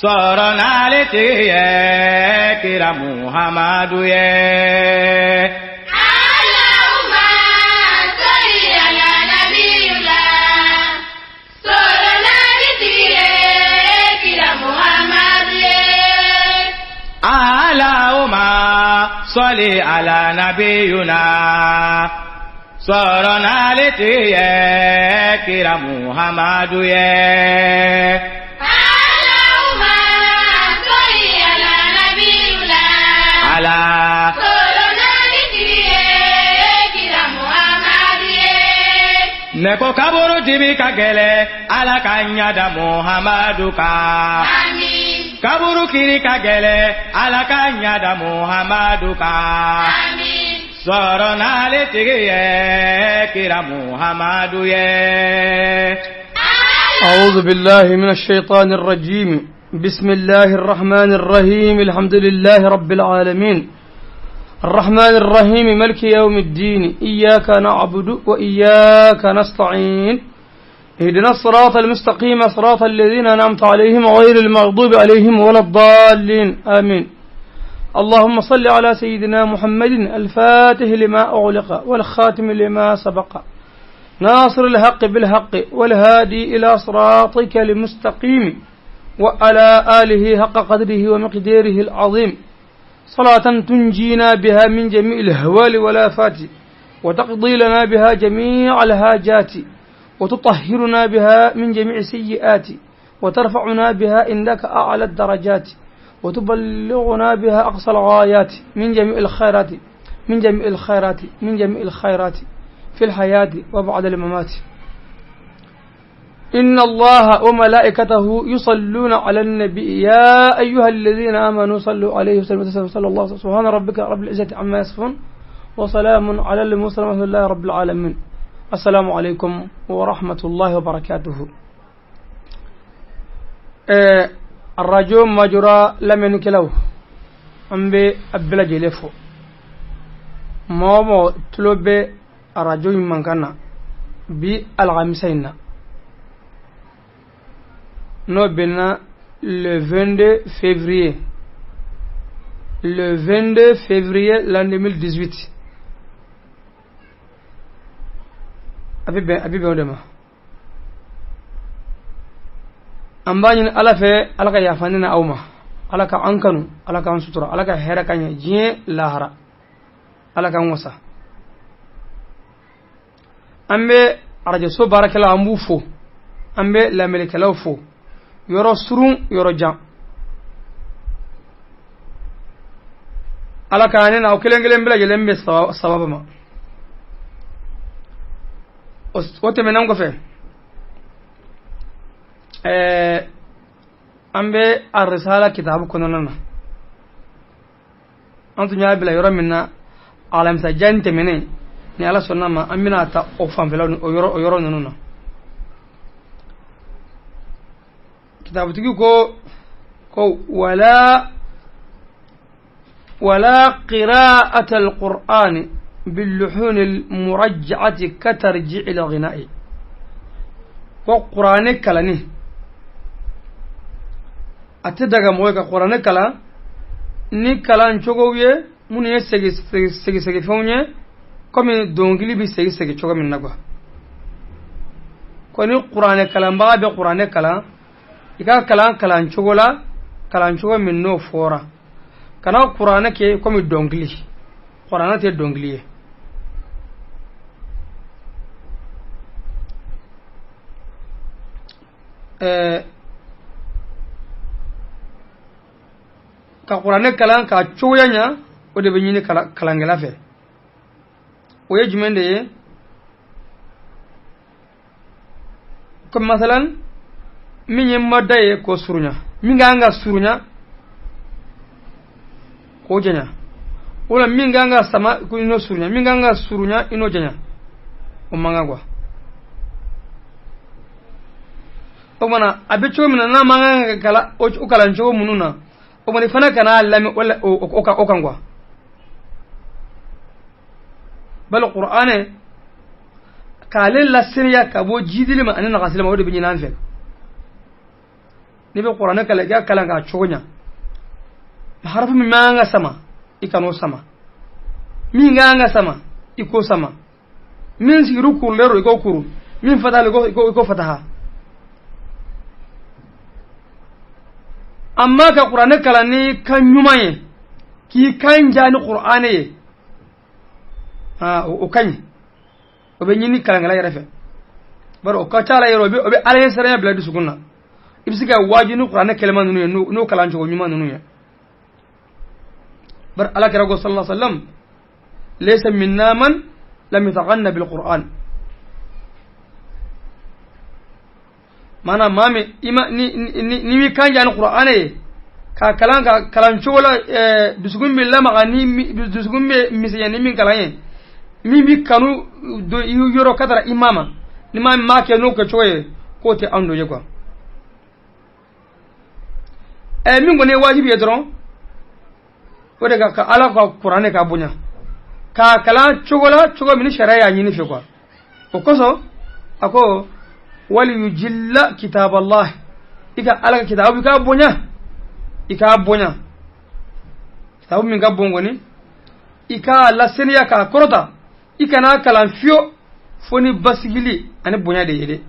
Sɔrɔ n'ale tigi ye kira Muhamadu ye. Allahumma salli ala nabiyula. Sɔrɔ n'ale tigi ye kira Muhamadu ye. Allahumma salli ala nabiyuna. Sɔrɔ n'ale tigi ye kira Muhamadu ye. Allahumma salli ala nabiyula. Ala. Sɔrɔ n'ale tigi ye kira Muhamadu ye. Ne ko kaburu dibi ka gɛlɛn, Ala ka ɲada Muhamadu kan. Amin. Kaburu kiri ka gɛlɛn, Ala ka ɲada Muhamadu kan. Amin. Sɔrɔ n'ale tigi ye kira Muhamadu ye. أعوذ بالله من الشيطان الرجيم. بسم الله الرحمن الرحيم. الحمد لله رب العالمين الرحمن الرحيم ملك يوم الدين. إياك نعبد وإياك نستعين. اهدنا الصراط المستقيم صراط الذين أنعمت عليهم غير المغضوب عليهم ولا الضالين، آمين. اللهم صل على سيدنا محمد الفاتح لما أغلق والخاتم لما سبق ناصر الحق بالحق والهادي إلى صراطك المستقيم وعلى آله حق قدره ومقداره العظيم. صلاة تنجينا بها من جميع الهوال والآفات، وتقضي لنا بها جميع الهاجات، وتطهرنا بها من جميع السيئات، وترفعنا بها عندك أعلى الدرجات، وتبلغنا بها أقصى الغايات من جميع الخيرات، من جميع الخيرات، من جميع الخيرات في الحياة وبعد الممات. إن الله وملائكته يصلون على النبي يا أيها الذين آمنوا صلوا عليه وسلموا تسليما. صلى الله عليه وسلم. سبحان ربك رب العزة عما يصفون وسلام على المرسلين والحمد لله رب العالمين. السلام عليكم ورحمة الله وبركاته. الرجو ماجورا لمن كلاو أمبي أبلا جلفو مامو تلوبي الرجو من كان بي الغمسين n'o bɛnna le 22 février, le 22 février l'an 2018. A bɛ bɛn o de ma. An b'a ɲini Ala fɛ, Ala ka yafa ne ni aw ma, Ala ka an kanu, Ala k'an sutura, Ala ka hɛrɛ ka ɲɛ diɲɛ lahara, Ala k'an wasa. An bɛ arajoso baarakɛlaw, an b'u fo, an bɛ lamɛnnikɛlaw fo, yɔrɔ surun yɔrɔ jan. Ala ka ne n'aw kelen kelen bɛɛ lajɛlen bɛ sababa ma. O tɛmɛnen kɔfɛ, an bɛ Arisala kitabu kɔnɔna na. An tun y'a bila yɔrɔ min na alamisa jan tɛmɛnen, ni Ala sɔnna ma, an bɛna ta o fanfɛlaw, o yɔrɔ ninnu na. Kitabutigi ko wala qira'at al-Qur'an bil-luhun al-murajja'ati katarji' al-ghina'i. Ko Qur'an kalani a tɛ daga mɔgɔ ka Qur'an kalan ni kalan cogow ye minnu ye segi segi fɛnw ye, komi dɔnkili bɛ segi segi cogo min na quoi. Ko ni Qur'an kalanbaga bɛ Qur'an kalan, i ka kalan cogo la, kalan cogo min n'o fɔra, kana Qur'an kɛ komi dɔnkili. Qur'an tɛ dɔnkili ye. Ka Qur'an kalan ka cogoya ɲa, o de bɛ ɲini kalankɛla fɛ. O ye jumɛn de ye? Comme masalan, min ye mada ye k'o surunya, min kan ka surunya k'o janya, wala min kan ka sama ko i n'o surunya, min kan ka surunya i n'o janya, o man kan quoi. O kumana a bɛ cogo min na, n'a man kan ka kalan o kalan cogo minnu na, o kumana i fana kana lamɛn o kan quoi. Bal Qur'an k'ale lasiriya ka bɔ jidili ma ani nagasili ma, o de bɛ ɲini an fɛ. N'i bɛ kuranɛ kalan, i ka kalan k'a cogo ɲa. Harafu min man ka sama, i kan'o sama. Min kan ka sama, i k'o sama. Min sigiru kurulen don, i k'o kuru. Min fatahalen, i k'o fataha. Amma ka kuranɛ kalan ni kan ɲuman ye, k'i kan ja ni kuranɛ ye, o ka ɲi. O bɛ ɲini kalankɛla yɛrɛ fɛ, bari o ka ca la yɛrɛ, o bɛ ala ɲɛsiranya bila dusukun na. I bɛ se ka waaju ni kuranɛ kɛlɛma ninnu ye, n'o kalancogo ɲuman ninnu ye. Bari ala kira ko sallallahu alaihi wasallam, laysa minna man lam yataghanna bil qur'an. Maana maa min i ma ni m'i kan ja ni kuranɛ ye, k'a kalan ka kalan cogo la, dusukun bɛ lamaga, ni dusukun bɛ misɛnya ni min kalan ye, min bɛ kanu don i yɔrɔ ka taara i ma ma, ni maa min m'a kɛ n'o kɛcogo ye, k'o tɛ anw dɔ ye quoi. Min kɔni ye wajibi ye dɔrɔn, o de ka ala ka kuranɛ ka bonya, k'a kalan cogo la, cogo min ni sariya y'a ɲini fɛ quoi. O kosɔn a ko wali yujilla kitaballah, i ka ala ka kitabu i k'a bonya, i k'a bonya. Kitabu min ka bon kɔni, i k'a laseniya k'a kɔrɔta, i kana kalan fiyewu fo ni basigili ani bonya de ye dɛ.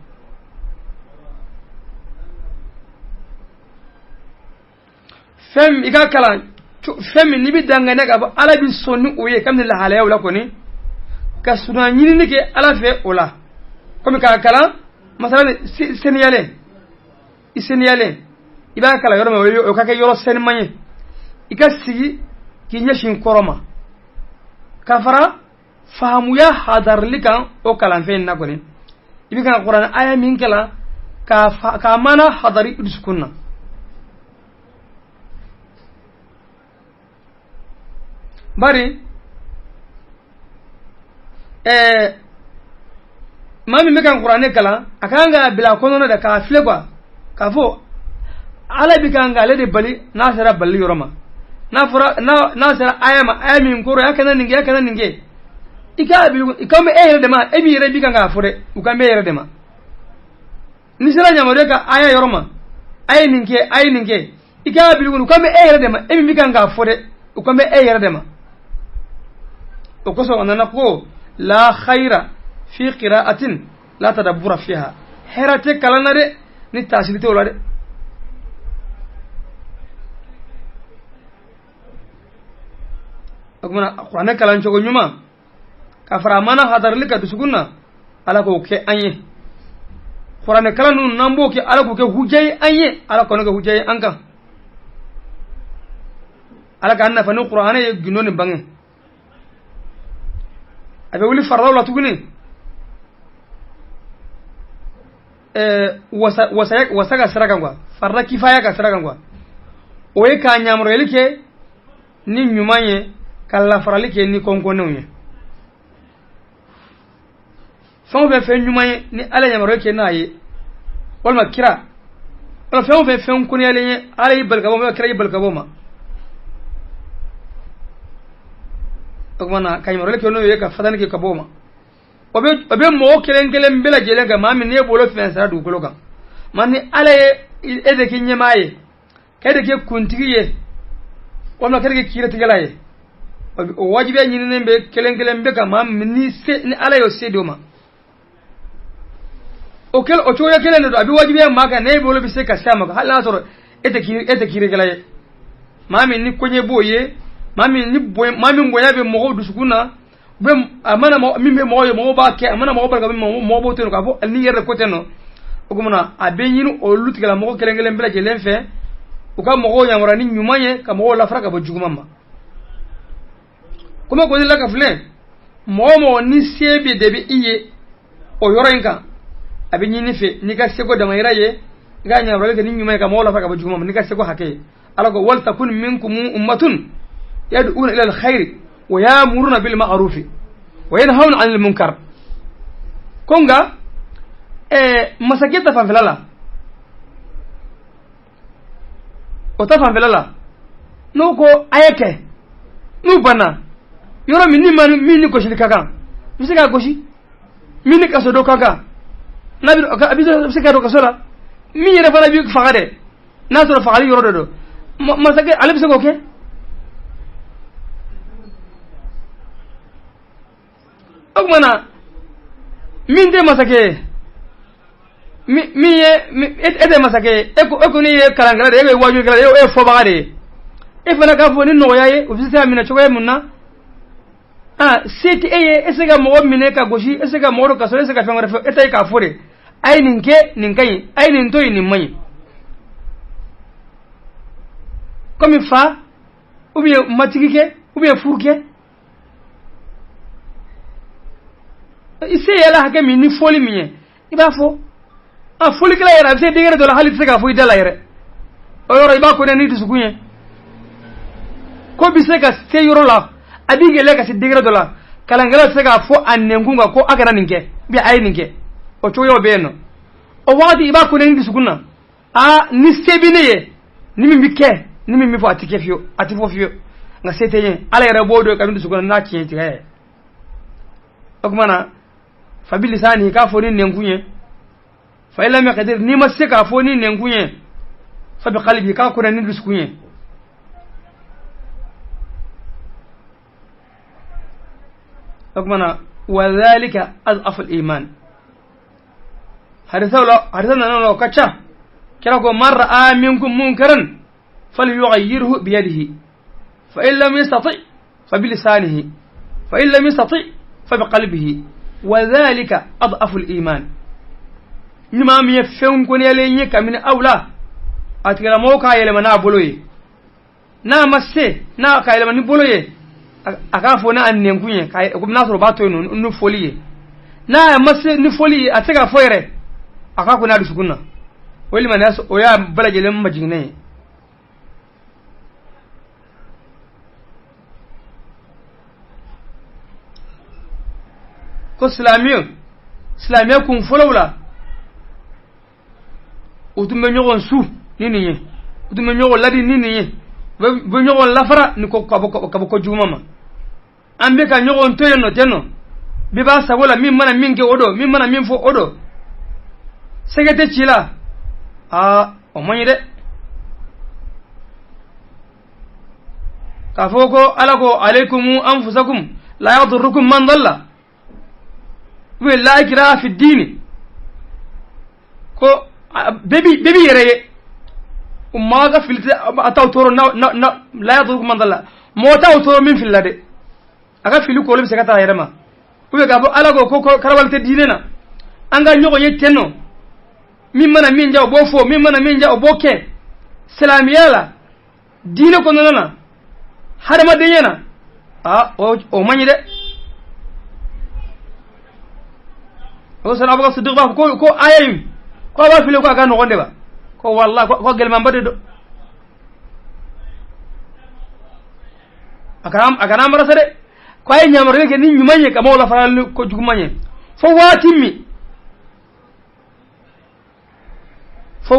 Fɛn i ka kalan fɛn min n'i bɛ danganiya k'a fɔ ala bɛ sɔn ni o ye kabini lahalayaw la kɔni, ka surunya ɲinini kɛ ala fɛ o la, komi k'a kalan masala seniyalen, i seniyalen, i b'a kalan yɔrɔ min, o ka kɛ yɔrɔ seniman ye. I ka sigi k'i ɲɛsin kɔrɔ ma, ka fara faamuya hadarili kan o kalanfɛn in na kɔni. I bɛ ka kuranɛ aya min kalan, k'a mana hadari i dusukun na. Bari maa min bɛ ka kuranɛ kalan, a kan k'a bila a kɔnɔna de k'a filɛ quoi, k'a fɔ ala bɛ kan k'ale de bali n'a sera balili yɔrɔ ma, n'a fɔra n'a sera aya ma, aya min kɔrɔ a kana nin kɛ, a kana nin kɛ, i k'a bi i kan bɛ e yɛrɛ de ma, e min yɛrɛ b'i kan k'a fɔ dɛ, u kan bɛ e yɛrɛ de ma. N'i sera yamaruya ka aya yɔrɔ ma, a ye nin kɛ, a ye nin kɛ, i k'a bi u kan bɛ e yɛrɛ de ma, e min bɛ kan k'a fɔ dɛ, u kan bɛ e yɛrɛ de ma. O kosɔn a nana ko la khayra fi qira'atin la tadabbura fiha, hɛrɛ tɛ kalan na dɛ ni taasiri t'o la dɛ. O kumana kuranɛ kalan cogo ɲuman ka fara a mana hadarili ka dusukun na, ala k'o kɛ an ye. Kuranɛ kalan ninnu n'an b'o kɛ, ala k'o kɛ hujja ye an ye, ala k'o kɛ hujja ye an kan. Ala k'an nafa ni kuranɛ ye gundo ni bange. A bɛ wuli faradaw la tuguni, wasa ka sira kan quoi, farada kifaya ka sira kan quoi. O ye k'a ɲamaruyali kɛ ni ɲuman ye, ka lafarali kɛ ni kɔnkɔnnenw ye. Fɛn o fɛn fɛn ɲuman ye ni ala yamaruya kɛ n'a ye, walima kira, walima fɛn o fɛn fɛn koniyalen ye, ala y'i bali ka bɔ o ma, kira y'i bali ka bɔ o ma. O tuma na ka yamaruyali kɛ n'o ye, ka fatani kɛ ka bɔ o ma. O bɛ mɔgɔ kelen kelen bɛɛ lajɛlen kan, maa min n'e bolo fɛn sara dugukolo kan, maa ni ala ye e de kɛ ɲɛmaa ye, k'e de kɛ kuntigi ye, walima k'e de kɛ kiiritigɛla ye, o wajibiya ɲininen bɛ kelen kelen bɛɛ kan, maa min ni se ni ala y'o se d'o ma. O cogoya kelen de don, a bɛ wajibiya maa kan n'e bolo bɛ se ka se a ma, hali n'a sɔrɔ e tɛ kiirikɛla ye. Maa min ni koɲɛ b'o ye, maa min bonya bɛ mɔgɔw dusukun na, bɛ a mana min bɛ mɔgɔw ye, mɔgɔw b'a kɛ, a mana mɔgɔw barika bɛ mɔgɔw b'o to yen k'a fɔ ni yɛrɛ ko tɛ nɔ. O tuma na a bɛ ɲini olu tigilamɔgɔ kelen kelen bɛɛ lajɛlen fɛ, u ka mɔgɔw yamaruya ni ɲuman ye, ka mɔgɔw lafara ka bɔ juguman ma. Komi ko ni lakafilen, mɔgɔ o mɔgɔ ni se bɛ de bɛ i ye o yɔrɔ in kan, a bɛ ɲini fɛ n'i ka seko damayira ye, i ka yamaruyali kɛ ni ɲuman ye, ka mɔgɔw lafara ka bɔ juguman ma n'i ka seko hakɛ ye. Ala ko wal takun minkum ummatun yad'una ila alkhairi wa ya'muruna bil ma'rufi wa yanhauna 'anil munkar. Ko nka masakɛ ta fanfɛla la, o ta fanfɛla la, n'o ko a ye kɛ, n'u banna yɔrɔ min ni ma min ni gosili ka kan, i bɛ se k'a gosi, min ni kaso dɔ ka kan, n'a bɛ a bɛ se ka don kaso la, min yɛrɛ fana b'i faga dɛ, N'a sɔrɔ fagali yɔrɔ de don, masakɛ ale bɛ se k'o kɛ. O tuma na min tɛ masakɛ ye, min ye e tɛ masakɛ ye, e kɔni ye kalankɛla de ye, e ye wajulikɛla de ye, e ye fɔbaga de ye, e fana k'a fɔ ni nɔgɔya ye, o bɛ se ka minɛ cogoya mun na? Se tɛ e ye, e se ka mɔgɔ minɛ ka gosi, e se ka mɔgɔ dɔ kaso, e se ka fɛn wɛrɛ fɔ, e ta ye k'a fɔ de, a ye nin kɛ, nin ka ɲi, a ye nin to yen, nin man ɲi. Komi fa ou bien matigi kɛ ou bien furu kɛ, i se yɛlɛ hakɛ min ni fɔli min ye, i b'a fɔ. A fɔlikɛla yɛrɛ a bɛ se degré dɔ la, hali i tɛ se k'a fɔ i da la yɛrɛ. O yɔrɔ i b'a ko ni dusukun ye. Ko bɛ se ka se yɔrɔ la, a b'i gɛlɛya ka se degré dɔ la, kalankɛla tɛ se k'a fɔ a nɛnkun kan ko a kana nin kɛ ou bien a ye nin kɛ. O cogoyaw bɛ yen nɔ. O wagati i b'a ko ni dusukun na, aa ni se bɛ ne ye, ni min bɛ kɛ, ni min bɛ fɔ a tɛ kɛ fiyewu, a tɛ fɔ fiyewu, nka se tɛ n ye. Ala yɛrɛ b'o dɔn kabini dusukun na n'a tiɲɛ tigɛ ye. O tuma na fa bi lisani, k'a fɔ ni nɛnkun ye. Fa in lam yaqdir, n'i ma se k'a fɔ ni nɛnkun ye, fa bi qalbi, k'a kɔnɛ ni dusukun ye. O tuma na wa dhalika adhafu al-iman. Hadisa la, hadisa nana la o ka ca. Kira ko man ra'a minkum munkaran falyughayyirhu biyadihi fa in lam yastati fa bilisanihi fa in lam yastati fa biqalbihi wa dhalika adhafu al-iman. Ni maa min ye fɛn kɔniyalen ye kabini aw la, a tigilamɔgɔ k'a yɛlɛma n'a bolo ye. N'a ma se, n'a k'a yɛlɛma ni bolo ye, a k'a fɔ n'a nɛnkun ye, komi n'a sɔrɔ o b'a to yen nɔ ni fɔli ye. N'a ma se ni fɔli ye, a tɛ se k'a fɔ yɛrɛ, a k'a ko n'a dusukun na. O limaniya, o y'a bɛɛ lajɛlen majiginnen ye. Ko silamɛya kun fɔlɔw la, u tun bɛ ɲɔgɔn su ni nin ye, u tun bɛ ɲɔgɔn ladi ni nin ye, u bɛ ɲɔgɔn lafara ni ko ka bɔ ko juguman ma. An bɛ ka ɲɔgɔn to yen nɔ ten nɔ, bɛɛ b'a sago la, min mana min kɛ o don, min mana min fɔ o don, sɛgɛ tɛ ci la. Aa o man ɲi dɛ. K'a fɔ ko Ala ko alaykum anfusakum la yadurrukum man dalla ou bien la ikraha fi dini, ko bɛɛ b'i yɛrɛ ye, o maa ka fili tɛ a t'aw tɔɔrɔ, na la yadurrukum man dalla, mɔgɔ t'aw tɔɔrɔ min filila dɛ, a ka fili kɔlɔlɔ bɛ se ka taa a yɛrɛ ma. Ou bien k'a fɔ Ala ko ko karabali tɛ diinɛ na, an ka ɲɔgɔn ye ten nɔ, min mana min diya o b'o fɔ, min mana min diya o b'o kɛ. Silamɛya la, diinɛ kɔnɔna na, hadamadenya na, aa o man ɲi dɛ. O sɔrɔ Abubakar Sidiq b'a fɔ ko aya in ko a b'a fili ko a ka nɔgɔn de ba, ko walahi ko gɛlɛmanba de don, a kana marasa dɛ, ko a ye yamaruya kɛ ni ɲuman ye ka maaw lafara ni ko juguman ye, fo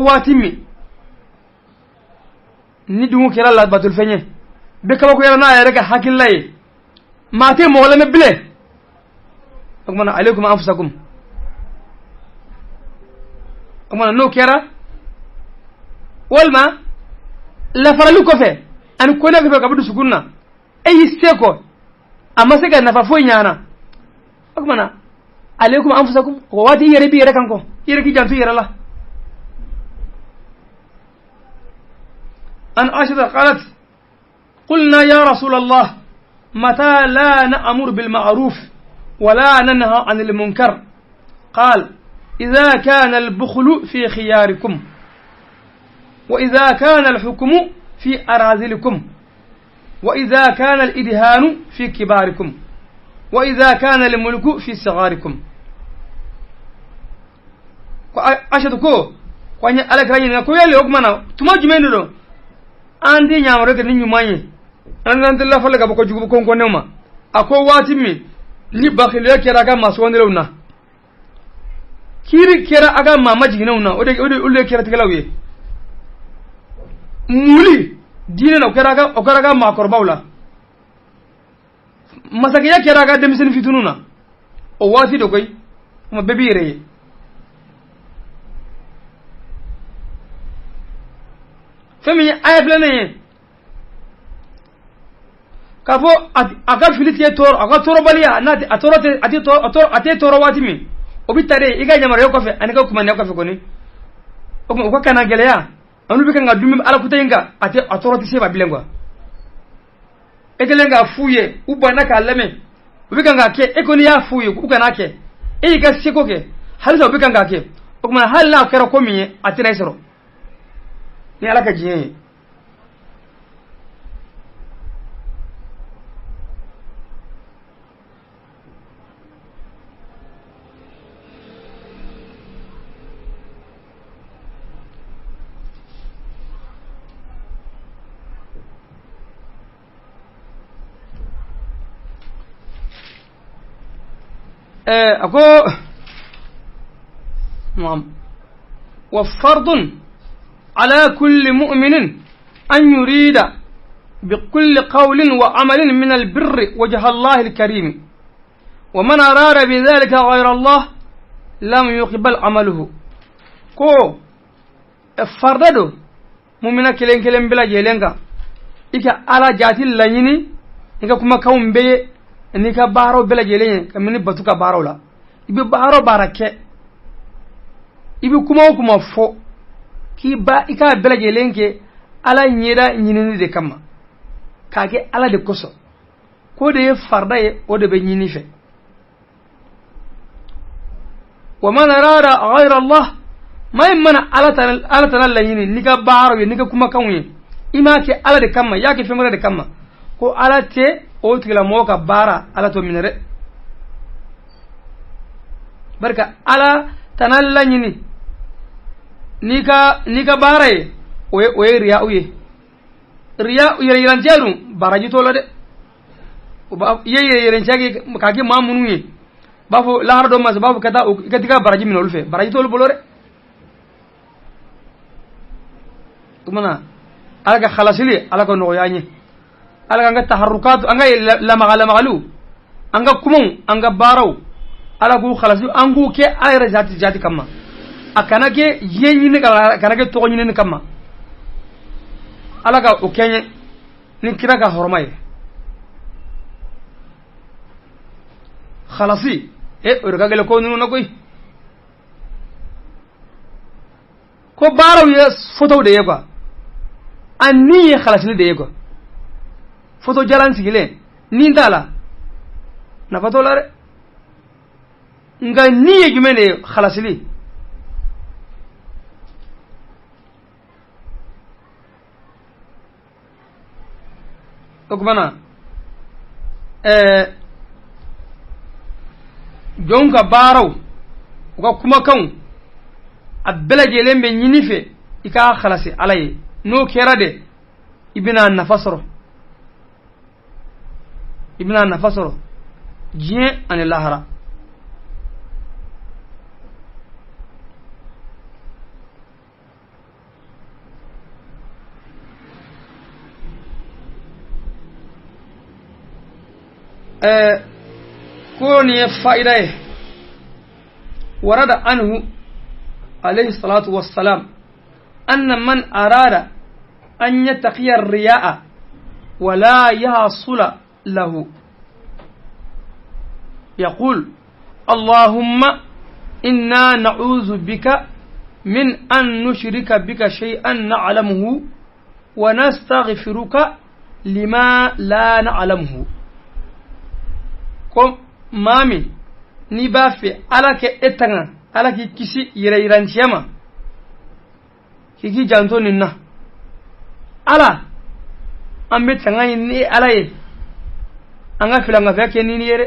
waati min ni dugu kɛra labatolifɛn ye, bɛɛ kabakoyara n'a yɛrɛ ka hakilila ye, maa tɛ mɔgɔ lamɛn bilen. O tuma na alaykum anfusakum. O tuma na n'o kɛra, walima lafarali kɔfɛ ani kɔnɛ kɔfɛ ka bɔ dusukun na, e y'i se kɔ, a ma se ka nafa foyi ɲa na. O tuma na alaykum anfusakum, o waati i yɛrɛ b'i yɛrɛ kan kɔ, i yɛrɛ k'i janto i yɛrɛ la. An Aisha qalat قلنا يا رسول الله متى لا نأمر بالمعروف ولا ننهى عن المنكر؟ قال إذا كان البخل في خياركم وإذا كان الحكم في أراذلكم وإذا كان الإدهان في كباركم وإذا كان الملك في صغاركم. أشهد ko an ye Ala kira ɲininka ko yali o tuma na tuma jumɛn de don an tɛ ɲamaro kɛ ni ɲuman ye, an n'an tɛ lafali ka bɔ kojugu kɔnkɔnnew ma? A ko waati min ni bakiliya kɛra a ka maa sugandilenw na, kiiri kɛra a ka maa majiginnenw na, o de olu ye kiratigɛlaw ye. Muli diinɛ na, o kɛra a ka maakɔrɔbaw la, masakɛya kɛra a ka denmisɛnnin fitininw na. O waati de koyi, kuma bɛɛ b'i yɛrɛ ye. Fɛn min ye aya filanan ye k'a fɔ a ka fili tigɛ tɔɔrɔ a ka tɔɔrɔbaliya n'a a tɔɔrɔ tɛ a tɛ tɔɔrɔ a tɛ tɔɔrɔ waati min o bɛ ta de i ka yamaruya kɔfɛ ani ka kumaniya kɔfɛ kɔni o tuma u ka kana gɛlɛya olu bɛ kan ka dumuni ala kuta in kan a tɛ a tɔɔrɔ tɛ se ma bilen quoi e kɛlen k'a f'u ye u banna k'a lamɛn u bɛ kan k'a kɛ e kɔni y'a f'u ye k'u kan'a kɛ e y'i ka seko kɛ halisa u bɛ kan k'a kɛ o tuma hali n'a kɛra ko min ye a tɛna e sɔrɔ ni ala ka diɲɛ ye. أكو نعم وفرض على كل مؤمن أن يريد بكل قول وعمل من البر وجه الله الكريم ومن أراد بذلك غير الله لم يقبل عمله كو فرض مؤمن كلين كلين بلا جيلينكا إيكا على جاتي لنيني إيكا كما كون بيه n'i ka baaraw bɛɛ lajɛlen ye kabini batu ka baaraw la i bɛ baara o baara kɛ i bɛ kuma o kuma fɔ k'i ba i k'a bɛɛ lajɛlen kɛ ala ɲɛda ɲinini de kama k'a kɛ ala de kosɔn k'o de ye farida ye o de bɛ ɲini fɛ wa man arada ghayra Allah maa in mana ala tana laɲini n'i ka baaraw ye n'i ka kumakanw ye i m'a kɛ ala de kama i y'a kɛ fɛn wɛrɛ de kama ko ala tɛ o tigilamɔgɔ ka baara ala t'o minɛ dɛ barika ala tana laɲini n'i ka baara ye o ye riya ye riya yɛrɛyirancɛ dun baraji t'o la dɛ i ye yɛrɛyirancɛ kɛ k'a kɛ maa minnu ye b'a fɔ lahara dɔ ma sa b'a fɔ ka taa i ka t'i ka baraji minɛ olu fɛ baraji t'olu bolo dɛ o tuma na ala ka halasili ala ka nɔgɔya an ye ala k'an ka taharukatu an ka lamaga lamagaliw an ka kumaw an ka baaraw ala k'u halasi an k'u kɛ ala yɛrɛ jati jati kama a kana kɛ diɲɛ ɲini a kana kɛ tɔgɔ ɲinini kama ala ka o kɛɲɛ ni kira ka hɔrɔma ye halasi o de ka gɛlɛn ko ninnu na koyi ko baaraw ye fotow de ye quoi a ni ye halasili de ye quoi foto jalan sigilen ni t'a la nafa t'o la dɛ nka ni ye jumɛn de ye halasili o tuma na jɔnw ka baaraw u ka kumakanw a bɛɛ lajɛlen bɛ ɲini fɛ i k'a halasi ala ye n'o kɛra de i bɛna nafa sɔrɔ i bɛna nafa sɔrɔ diɲɛ ani lahara ko nin ye fa'ida ye warada anhu alayhi salatu wassalam anna man arada an yattaqiya ar-riya'a wa la yahsula lahu yaqul allahumma inna na'udhu bika min an nushrika bika shay'an na'lamuhu wa nastaghfiruka lima la na'lamuhu ko maa min n'i b'a fɛ ala kɛ e tanga ala k'i kisi yɛrɛyiranciya ma k'i k'i janto nin na ala an bɛ tanga ɲini ni ala ye an ka filankafɛn kɛ ni nin ye dɛ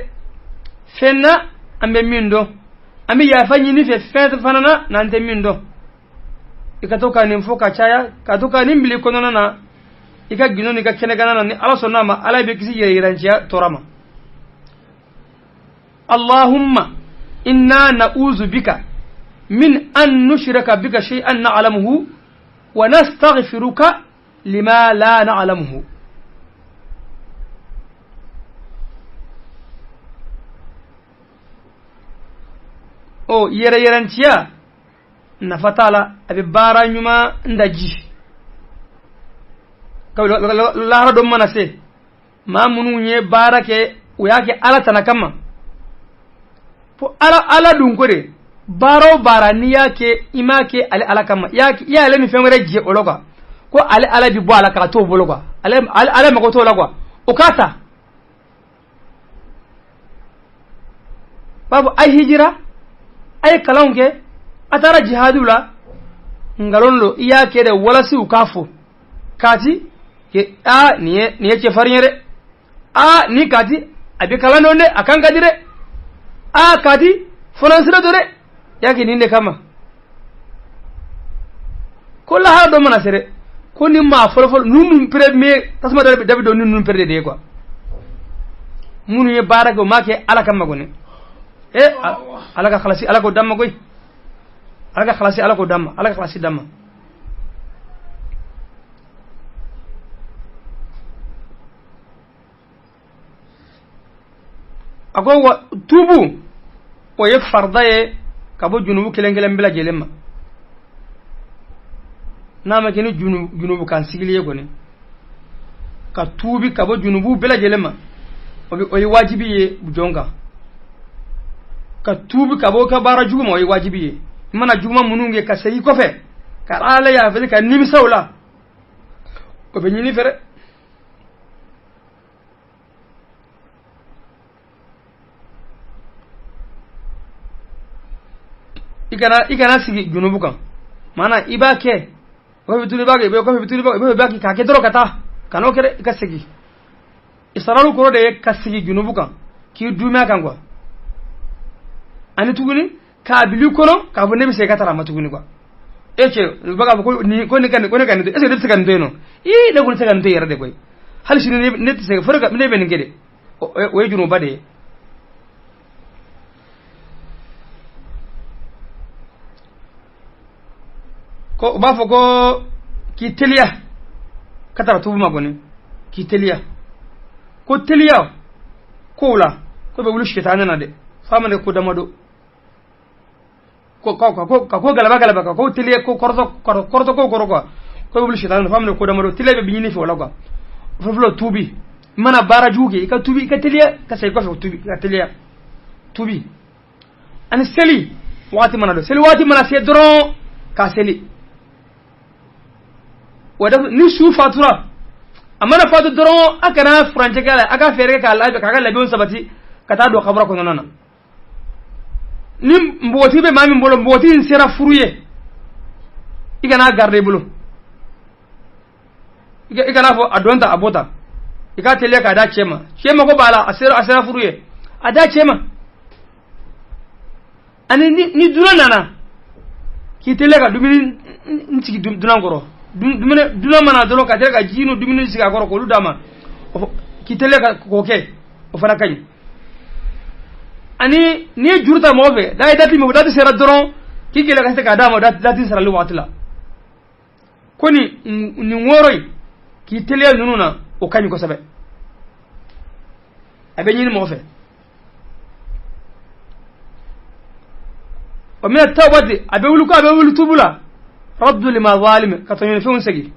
fɛn na an bɛ min dɔn an bɛ yafa ɲini fɛ fɛn fana na n'an tɛ min dɔn i ka to ka nin fɔ ka caya ka to ka nin bila i kɔnɔna na i ka gindo n'i ka kɛnɛgana na ni ala sɔnna a ma ala bɛ kisi yɛrɛyiranciya tɔɔrɔ ma اللهم إنا نعوذ بك من أن نشرك بك شيئا نعلمه ونستغفرك لما لا نعلمه o yɛrɛyɛrɛnciya nafa t'a la a bɛ baara ɲuman daji Ka lahara don mana se, maa minnu ye baara kɛ, u y'a kɛ Ala tana kama. Fo Ala dun ko de, baara o baara n'i y'a kɛ, i m'a kɛ ale Ala kama, i y'ale ni fɛn wɛrɛ jɛ o la quoi, ko ale Ala bi bɔ a la k'a t'o bolo quoi, ale mago t'o la quoi, o k'a ta. B'a fɔ a ye hijira, a ye kalanw kɛ, a taara jihadiw la, nkalon don, i y'a kɛ de walasa u k'a fɔ kati ke a nin ye cɛfarin ye dɛ, a ni kati a bɛ kalan dɔn dɛ, a kan ka di dɛ, a kati fɔnansira don dɛ, i y'a kɛ nin de kama. Ko lahara dɔ mana se dɛ, ko ni maa fɔlɔfɔlɔ ninnu premier tasuma da bɛ don ni ninnu pere de ye quoi, minnu ye baara kɛ u m'a kɛ Ala kama kɔni. Ala ka khalasi Ala k'o d'an ma koyi, Ala ka khalasi Ala k'o d'an ma, Ala ka khalasi d'an ma. A ko wa tubu o ye farida ye ka bɔ junubu kelen kelen bɛɛ lajɛlen ma, n'a ma kɛ ni junubu kan sigili ye kɔni, ka tuubi ka bɔ junubu bɛɛ lajɛlen ma, o ye wajibi ye jɔn kan. Ka tuubi ka bɔ ka baara jugu ma, o ye wajibi ye. I mana juguman minnu kɛ ka segin kɔfɛ ka Ala yafa ka nimisa o la, o bɛ ɲini fɛ dɛ. I kana sigi junubu kan, maana i b'a kɛ kɔfɛ tuli b'a kɛ, kɔfɛ tuli b'a kɛ, k'a kɛ dɔrɔn ka taa, kan'o kɛ dɛ, i ka segin. Israru kɔrɔ de ye ka sigi junubu kan, k'i dumɛ a kan quoi. Ani tuguni k'a bil'i kɔnɔ k'a fɔ ne bɛ segin ka taa a ma tuguni quoi. E cɛ, u bɛ k'a fɔ ko nin ko ne ka nin ko ne ka nin to, est ce que ne bɛ se ka nin to yen nɔ? Ii, ne kɔni tɛ se ka nin to yen yɛrɛ de koyi. Hali sini ne tɛ se, fo ne bɛ nin kɛ de. O ye junuba de ye. Ko u b'a fɔ ko k'i teliya ka taa tubu ma kɔni, k'i teliya. Ko teliya kow la, ko bɛ wuli sitanɛ na dɛ, f'a ma ne ko damadɔ. Ko ka ko galaba galaba, ka ko teliya, ko kɔrɔtɔ ko kɔrɔ quoi, ko bɛ wuli sitanɛ na, f'a ma ne ko damadɔ. Teliya bɛ ɲini fɛ o la quoi. Fɔlɔfɔlɔ tubi, i mana baara jugu kɛ, i ka tubi, i ka teliya ka segin kɔfɛ, tubi, i ka teliya tubi. Ani seli waati mana don, seli waati mana se dɔrɔn ka seli. Ni su fatura, a mana fatu dɔrɔn, a kana furancɛ k'a la, a ka fɛɛrɛ kɛ k'a labɛn, k'a ka labɛnw sabati ka taa don kabura kɔnɔna na. Ni npogotigi bɛ maa min bolo, npogotigi in sera furu ye, i kana garder i bolo, i kana fɔ a don ta a bɔ ta, i k'a teliya k'a d'a cɛ ma. Cɛ mako b'a la, a sera furu ye, a d'a cɛ ma. Ani ni dunan nana, k'i teliya ka dumuni n sigi dunan kɔrɔ. Dunan mana dɔrɔn ka teliya ka ji n'o dumuni sigi a kɔrɔ k'olu d'a ma, k'i teliya ka k'o kɛ, o fana ka ɲi. Ani n'i ye juru ta mɔgɔ fɛ, n'a ye dati min o dati sera dɔrɔn, k'i gɛlɛya ka se k'a d'a ma dati sarali waati la. Ko nin wɔɔrɔ in k'i teliya ninnu na, o ka ɲi kosɛbɛ, a bɛ ɲini mɔgɔ fɛ. O mina tawbati, a bɛ wuli ko a bɛ wuli tubu la, raddu lima zalimi, ka tɔɲɔnifɛnw segin,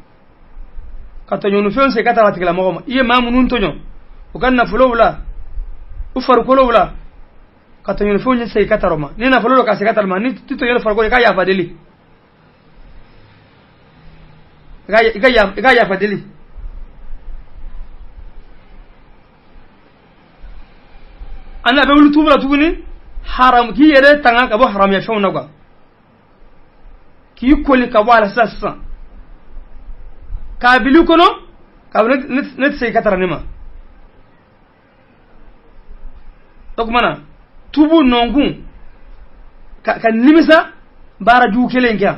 ka tɔɲɔnifɛnw segin ka taa a tigilamɔgɔ ma. I ye maa minnu tɔɲɔ, u ka nafolow la, u farikolow la, ka tɔɲɔnifɛnw segin ka taa o ma. Ni nafolo don, ka segin ka taa o ma. Ni tɔɲɔni farikolo, i ka yafa deli, i ka yafa deli. Ani a bɛ wuli tubu la tuguni, haram k'i yɛrɛ tanga ka bɔ haramuya fɛnw na quoi, k'i koli ka bɔ a la sisan sisan, k'a bil'i kɔnɔ k'a fɔ ne tɛ segin ka taara ne ma. O tuma na tubu nɔnkun ka nimisa baara jugu kelen kɛ.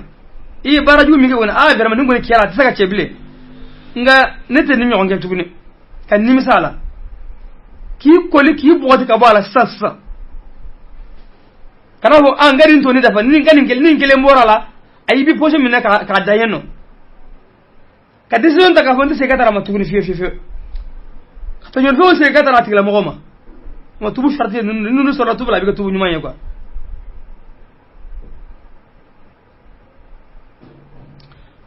I ye baara jugu min kɛ kɔni, aa vraiment nin kɔni kɛra, a tɛ se ka cɛ bilen, nka ne tɛ nin ɲɔgɔn kɛ tuguni, ka nimisa a la, k'i koli k'i bɔgɔti ka bɔ a la sisan sisan. Kana fɔ a n ka nin to ne dafa, ni n ka nin kelen bɔra a la, a y'i bi poche minɛ k'a da yen nɔ, ka décision ta k'a fɔ n tɛ segin ka taa a ma tuguni fiyewu fiyewu fiyewu. Ka tɔɲɔnifɛnw segin ka taa a tigilamɔgɔ ma. Ma tubu sarati ninnu sɔrɔla tubu la, a bɛ kɛ tubu ɲuman ye quoi.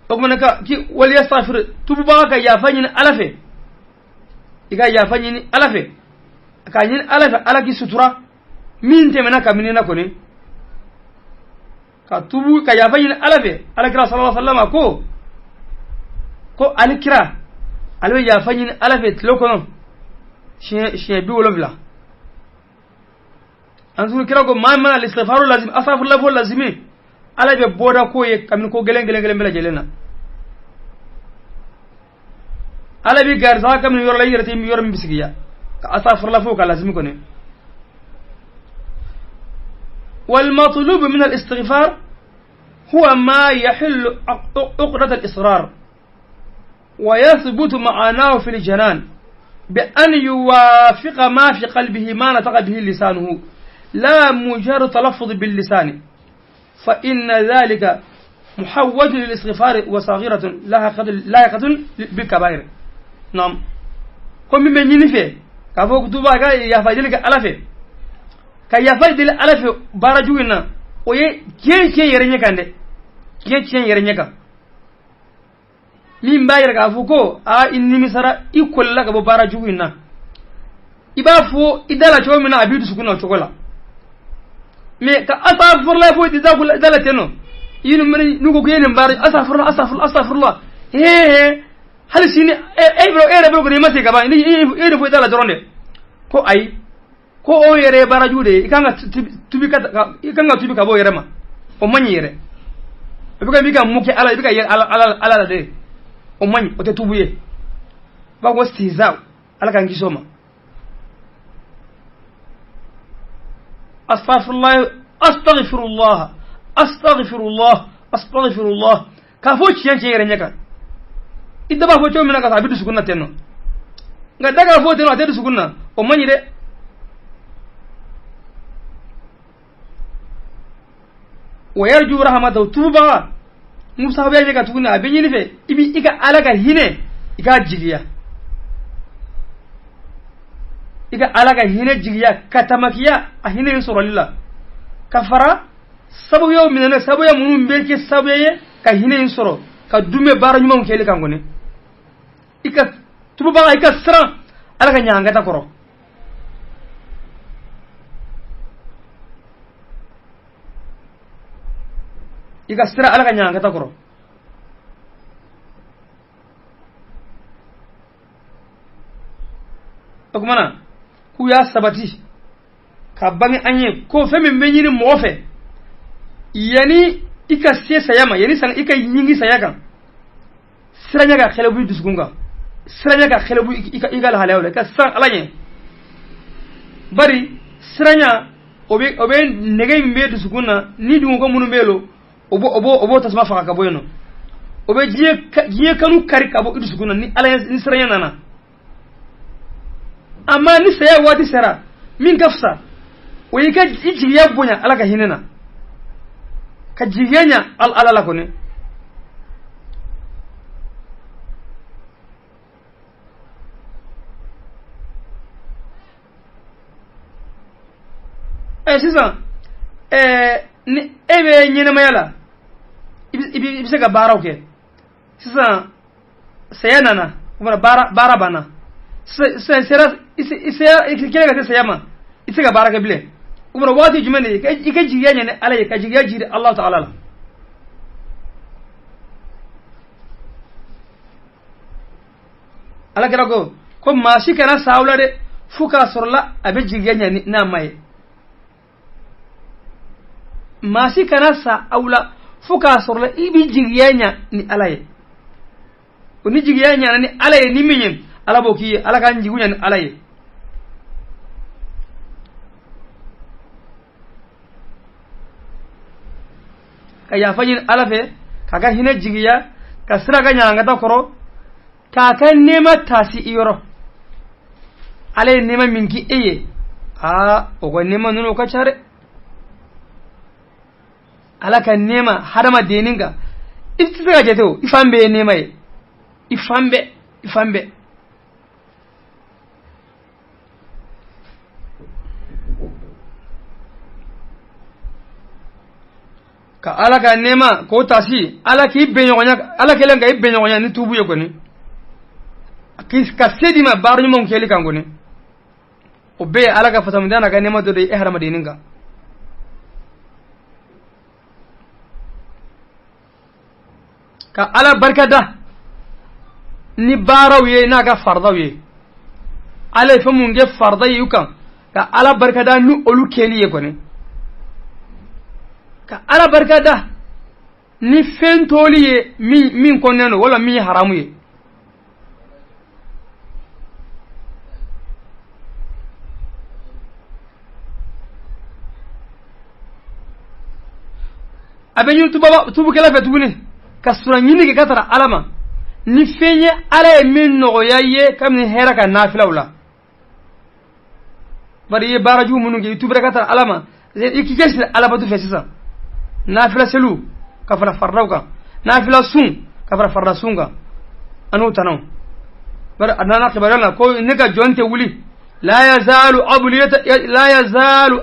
O kumana ka ki wal yastaghfir tububaga ka yafa ɲini Ala fɛ, i ka yafa ɲini Ala fɛ, ka ɲini Ala fɛ Ala k'i sutura min tɛmɛna kabini na kɔni, ka tubu ka yafa ɲini Ala fɛ. Ala kira sallallahu alaihi wasallam ko ale kira ale bɛ yafa ɲini Ala fɛ tile kɔnɔ siɲɛ 70. An tun kira ko maa mana istighfaru lazim astaghfirullah fo lazimi, Ala bɛ bɔda ko ye kabini ko gɛlɛn gɛlɛn gɛlɛn bɛɛ lajɛlen na. Ala b'i garisaga kabini yɔrɔ la i yɛrɛ tɛ yɔrɔ min bisigiya, ka astaghfirullah fo ka lazimi kɔni. والمطلوب من الاستغفار هو ما يحل عقدة الإصرار ويثبت معناه في الجنان بأن يوافق ما في قلبه ما نطق به لسانه لا مجرد تلفظ باللسان، فإن ذلك محوج للاستغفار وصغيرة لاحقة بالكبائر. نعم كم من ينفي كفوك دوبا يا فاجلك ألفي ka yafa deli Ala fɛ baara jugu in na, o ye tiɲɛ tiɲɛ yɛrɛ ɲɛ kan dɛ, tiɲɛ tiɲɛ yɛrɛ ɲɛ kan, min b'a yɛrɛ k'a fɔ ko aa i nimisara, i kolila ka bɔ baara jugu in na, i b'a fɔ i da la cogo min na a b'i dusukun na o cogo la. Mais ka astaghfirullah fo i da la ten nɔ, i n'u ko k'i ye nin baara astaghfirullah astaghfirullah astaghfirullah hee hali sini e yɛrɛ bolo kɔni i ma se ka ban, i yɛrɛ fɔ i da la dɔrɔn dɛ, ko ayi ko o yɛrɛ ye baara jugu de ye, i kan ka tubi ka bɔ o yɛrɛ ma, o man ɲi yɛrɛ. I bɛ ka min ka mun kɛ Ala, i bɛ ka yɛlɛ Ala la dɛ, o man ɲi, o tɛ tubu ye. I b'a fɔ ko sizaw, Ala k'an kisi o ma. Astaghfirullah astaghfirullah astaghfirullah astaghfirullah, k'a fɔ tiɲɛ tiɲɛ yɛrɛ ɲɛ kan. I da b'a fɔ cogo min na ka sɔrɔ a bɛ dusukun na ten nɔ, nka da k'a fɔ ten nɔ a tɛ dusukun na, o man ɲi dɛ. ويرجو رحمته tububaga musa bɛ ka tuguni a bɛ ɲini fɛ i bi i ka Ala ka hinɛ i ka jigiya, i ka Ala ka hinɛ jigiya ka tamakiya a hinɛ in sɔrɔli la, ka fara sababuyaw minɛnen sababuya minnu bɛ kɛ sababuya ye ka hinɛ in sɔrɔ ka dunbɛ baara ɲumanw kɛli kan kɔni. I ka tububaga i ka siran Ala ka ɲangata kɔrɔ. I ka sira Ala ka ɲangata kɔrɔ. O kuma na k'u y'a sabati ka bange an ye ko fɛn min bɛ ɲini mɔgɔ fɛ yanni i ka se saya ma, yanni i ka ɲingi saya kan, siranya ka xɛlɛ b'i dusukun kan, siranya ka xɛlɛ b'i i ka lahalayaw la, i ka siran Ala ɲɛ. Bari siranya o bɛ nɛgɛ min bɛ dusukun na ni dungoko minnu bɛ yen o b'o tasuma faga ka bɔ yen nɔ, o bɛ diɲɛ kanu kari ka bɔ i dusukun na ni Ala ni siranya nana. Amma ni saya waati sera min ka fisa o y'i ka i jigiya bonya Ala ka hinɛ na, ka jigiya ɲa Ala la kɔni. Sisan ni e bɛ ɲɛnɛmaya la i bɛ se ka baaraw kɛ, sisan saya nana, o kumana baara banna, sisan sera i kɛlen ka se saya ma, i tɛ se ka baara kɛ bilen. O kumana waati jumɛn de i ka jigiya ɲɛ ni Ala ye, ka jigiya jiri Alahu taala la. Ala kira ko maa si kana sa aw la dɛ fo k'a sɔrɔ la a bɛ jigiya ɲɛ n'a ma ye. Maa si kana sa aw la fo k'a sɔrɔ la i bɛ jigiya ɲa ni Ala ye. O ni jigiya ɲana ni Ala ye ni min ye, Ala b'o k'i ye, Ala k'an jigiw ɲa ni Ala ye. Ka yafa ɲini Ala fɛ, k'a ka hinɛ jigiya, ka sira ka ɲangata kɔrɔ, k'a ka nɛɛma taasi i yɔrɔ. Ala ye nɛɛma min k'i e ye, aa o ka nɛɛma ninnu o ka ca dɛ. Ala ka nɛɛma hadamadennin kan i tɛ se ka jate o, i fan bɛɛ ye nɛɛma ye, i fan bɛɛ, i fan bɛɛ. Ka ala ka nɛɛma k'o tasi ala k'i bɛnɲɔgɔnya ala kɛlen ka i bɛnɲɔgɔnya ni tuubu ye kɔni ka se d'i ma baara ɲumanw kɛli kan kɔni o bɛɛ ye ala ka fasamuda n'a ka nɛɛma dɔ de ye e hadamadennin kan. Ka ala barikada ni baaraw ye n'a ka fardaw ye ala ye fɛn mun kɛ farda ye u kan ka ala barikada ni olu kɛli ye kɔni ka ala barikada ni fɛn toli ye min kɔnnen don wala min ye haramu ye. A bɛ ɲini tubukɛla fɛ tuguni ka sura ɲini kɛ ka tara ala ma ni fɛn ye ala ye min nɔgɔya ye kabini hɛrɛ ka nafilaw la bari i ye baara jugu minnu kɛ i tubira ka tara ala ma i k'i cɛsiri alabatu fɛ sisan nafila seliw ka fara faridaw kan nafila sun ka fara farida sun kan an'o tanaw bari a nana kibaruya la ko ne ka jɔn tɛ wuli la yazalu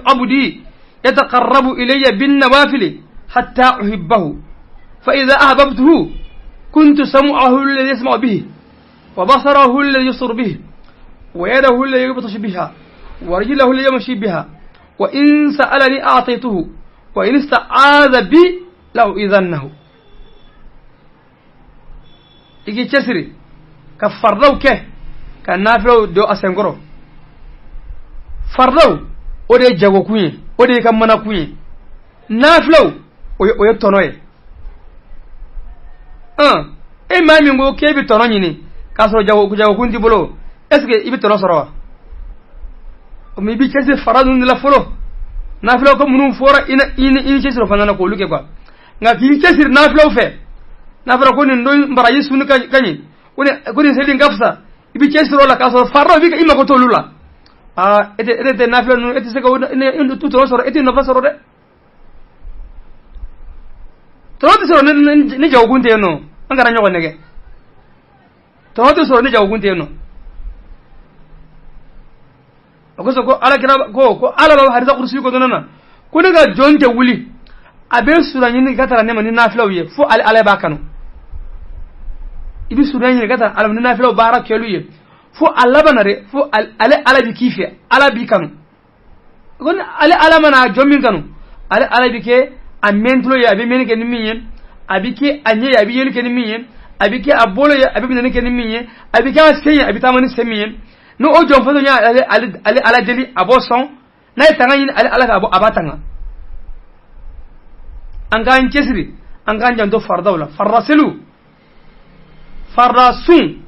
abdi yataqarrabu ilayya bin nawafili hatta uhibbahu fa idha ahbabtuhu kuntu sam'ahu alladhi yasma'u bihi wa basarahu alladhi yubsiru bihi wa yadahu allati yabtashu biha wa rijlahu allati yamshi biha wa in sa'alani a'taytuhu wa in ista'adha bi la u'idhannahu. I k'i cɛsiri ka faridaw kɛ ka nafilaw don a senkɔrɔ. Faridaw o de ye jagokun ye, o de ye ka manakun ye. Nafilaw o ye tɔnɔ ye. E maa min ko k'e bɛ tɔnɔ ɲini k'a sɔrɔ jagokun t'i bolo, est ce que i bɛ tɔnɔ sɔrɔ wa? O mais i b'i cɛsiri farida ninnu de la fɔlɔ. Nafilaw ko minnu fɔra i ni cɛsiri o fana na k'olu kɛ quoi. Nka k'i cɛsiri nafilaw fɛ, n'a fɔra ko nin don baraji sunni ka ɲi, ko nin seli in ka fisa, i b'i cɛsiri o la k'a sɔrɔ faridaw i mako t'olu la. Aa e tɛ nafila ninnu, e tɛ se ka tɔnɔ sɔrɔ, e tɛ nafa sɔrɔ dɛ. Tɔnɔ tɛ sɔrɔ ni jagokun tɛ yen nɔ, an kana ɲɔgɔn nɛgɛ. Tɔnɔ tɛ sɔrɔ ni jagokun tɛ yen nɔ. O kosɔn ko ala kira ko ala b'a hadisa kurusi kɔnɔna na ko ne ka jɔn tɛ wuli a bɛ sura ɲini ka taara ne ma ni nafilaw ye fo ale ala b'a kanu. I bɛ sura ɲini ka taara ala ni nafilaw baara kɛlu ye fo a laban na dɛ, fo ale ala b'i k'i fɛ, ala b'i kanu. Ko ale ala mana jɔn min kanu, ale ala bɛ kɛ a mɛntulo ye, a bɛ mɛnni kɛ ni min ye, a bɛ kɛ a ɲɛ ye, a bɛ yeli kɛ ni min ye, a bɛ kɛ a bolo ye, a bɛ minɛni kɛ ni min ye, a bɛ kɛ a sen ye, a bɛ taama ni sen min ye. N'o o jɔn fɛn y'a ale ala deli, a b'o sɔn. N'a ye tanga ɲini ale ala fɛ, a b'a tanga. An k'an cɛsiri, an k'an janto faridaw la, farida seliw, farida sun,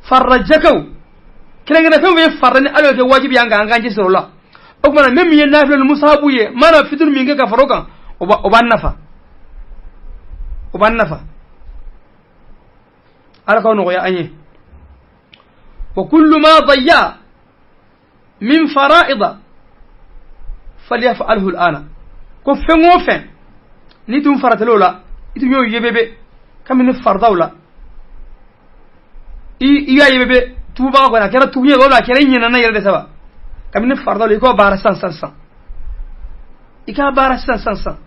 farida jakaw, kɛrɛnkɛrɛn fɛn fɛn ye farida ni ala y'o kɛ wajibi ye an kan, an k'an cɛsiri o la. O tuma na min ye nafila ni musahabu ye, mana fitiri min kɛ ka fara o kan, o b'an nafa, o b'an nafa. Ala k'aw nɔgɔya an ye. Wa kullu ma dayya min fara'ida falyaf'alhu al'ana. Ko fɛn o fɛn ni tun faratɛl'o la, i tun y'o yebebe kabini faridaw la, i y'a yebebe tububaga kɔni, a kɛra tugu ye wala a kɛra i ɲinɛna yɛrɛ de saba, kabini faridaw la i k'o baara sisan sisan sisan, i k'a baara sisan sisan sisan,